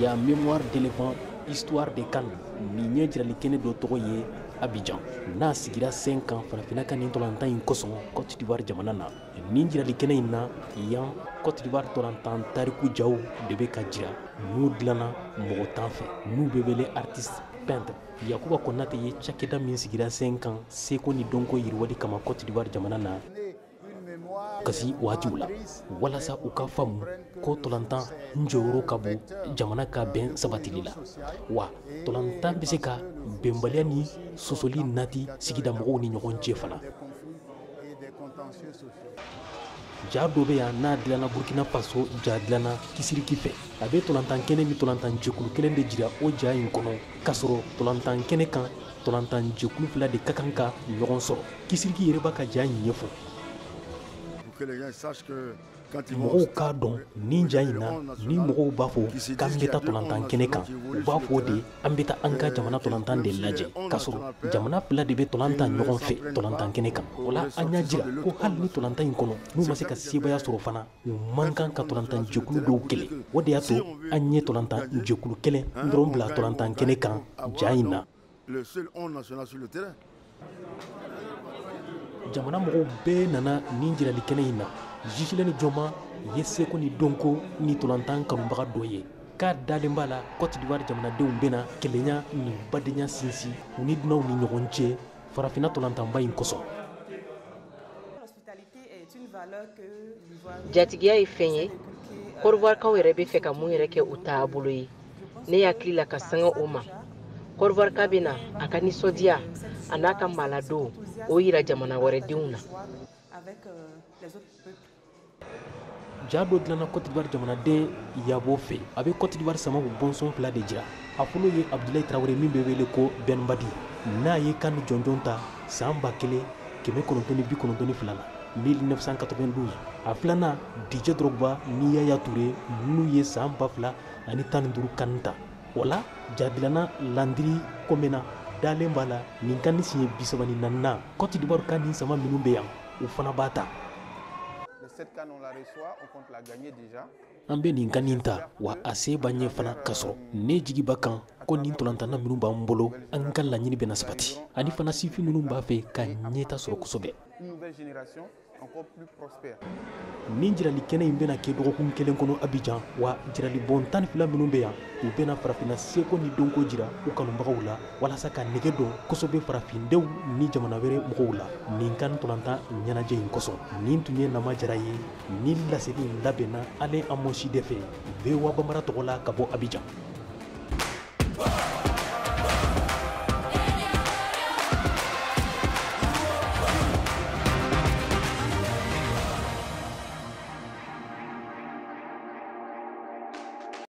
Ya Mémoire d'éléphant, histoire de CAN, nin ye jirali kɛnɛ dɔ tɔgɔ ye Abidjan, n'a sigira sen kan farafinna ka nin tɔlantan in kosɔn Côte d'Ivoire jamana na. Nin jirali kɛnɛ in na yan, Côte d'Ivoire tɔlantan tariku jaw de bɛ ka jira, n'u dilanna mɔgɔ 10 fɛ, n'u bɛ wele artiste peintre. Yakuba Konate ye cakɛda min sigira sen kan seko ni dɔnko yiriwali kama Côte d'Ivoire jamana na kasi waatiw la, walasa u ka faamu ko tɔlantan jɔyɔrɔ ka bon jamana ka bɛn sabatili la, wa tɔlantan bɛ se ka bɛnbaliya ni sɔsɔli nati sigida mɔgɔw ni ɲɔgɔn cɛ fana. Ja dɔ bɛ yan n'a dilanna Burkina Faso, ja dilanna Kisiriki fɛ. A bɛ tɔlantan kɛnɛ ni tɔlantan jɛkulu kelen de jira o ja in kɔnɔ, k'a sɔrɔ tɔlantan kɛnɛ kan tɔlantan jɛkulu fila de ka kan ka ɲɔgɔn sɔrɔ. Kisiriki yɛrɛ b'a ka ja in ɲɛfɔ. Mɔgɔw k'a dɔn nin ja in na, ni mɔgɔw b'a fɔ k'an bɛ taa tɔlantan kɛnɛ kan, u b'a fɔ de an bɛ taa an ka jamana tɔlantan de lajɛ, k'a sɔrɔ jamana fila de bɛ tɔlantan ɲɔgɔn fɛ tɔlantan kɛnɛ kan. O la an y'a jira ko hali ni tɔlantan in kɔnɔ n'u ma se ka sebaaya sɔrɔ fana, u man kan ka tɔlantan jɛkulu dɔw kɛlɛ. O de y'a to an ye tɔlantan jɛkulu kelen dɔrɔn bila tɔlantan kɛnɛ kan ja in na. Jamana mɔgɔw bɛɛ nana nin jirali kɛnɛ in na. Gislaine Joma ye seko ni dɔnko ni tɔlantan kanubaga dɔ ye, k'a dalen b'a la Côte d'Ivoire jamanadenw bɛna kelenya ni badenya sinsin u ni dunanw ni ɲɔgɔn cɛ farafinna tɔlantanba in kosɔn. Jatigiya ye fɛn ye Kɔdiwarikaw yɛrɛ bɛ fɛ ka mun yɛrɛ kɛ u taabolo ye. Ne hakili la ka sanga o ma, Kɔdiwarika bɛ na a ka nisɔndiya a n'a ka maladon o yira jamana wɛrɛdenw na. Ja dɔ dilanna Côte d'Ivoire jamanaden Yabo fɛ. A bɛ Côte d'Ivoire samaw bɔnsɔn fila de jira. A fɔlɔ ye Abdoulaye Traoré min bɛ wele ko Bɛnbadi, n'a ye kan jɔnjɔn ta san 1992 la, 1992. A filanan Didier Drogba ni Yaya Touré, n'u ye san 2015 kan ta. O la ja dilanna Landry Komena dalen b'a la nin kan ni siɲɛ 34nan. Côte d'Ivoire ka nin sama minnu bɛ yan, u fana b'a ta. An bɛ nin kan nin ta, wa a se b'an ɲɛ fana ka sɔrɔ ne jigi b'a kan ko nin tɔlantanna minnu b'an bolo, an ka laɲini bɛna sabati, ani fana sifin minnu b'a fɛ ka ɲɛta sɔrɔ kosɛbɛ. Nin jirali kɛnɛ in bɛna kɛ dɔgɔkun kelen kɔnɔ Abidjan, wa jiralibɔn 12 minnu bɛ yan, u bɛna farafinna seko ni dɔnko jira u kanubagaw la, walasa ka nege don kosɛbɛ farafindenw ni jamana wɛrɛ mɔgɔw la nin kan tɔlantan ɲɛnajɛ in kosɔn. Nin tun ye Nama Jara ye, ni laseli in labɛnna Alain Amosi de fɛ, VOA Bambara tɔgɔ la ka bɔ Abidjan.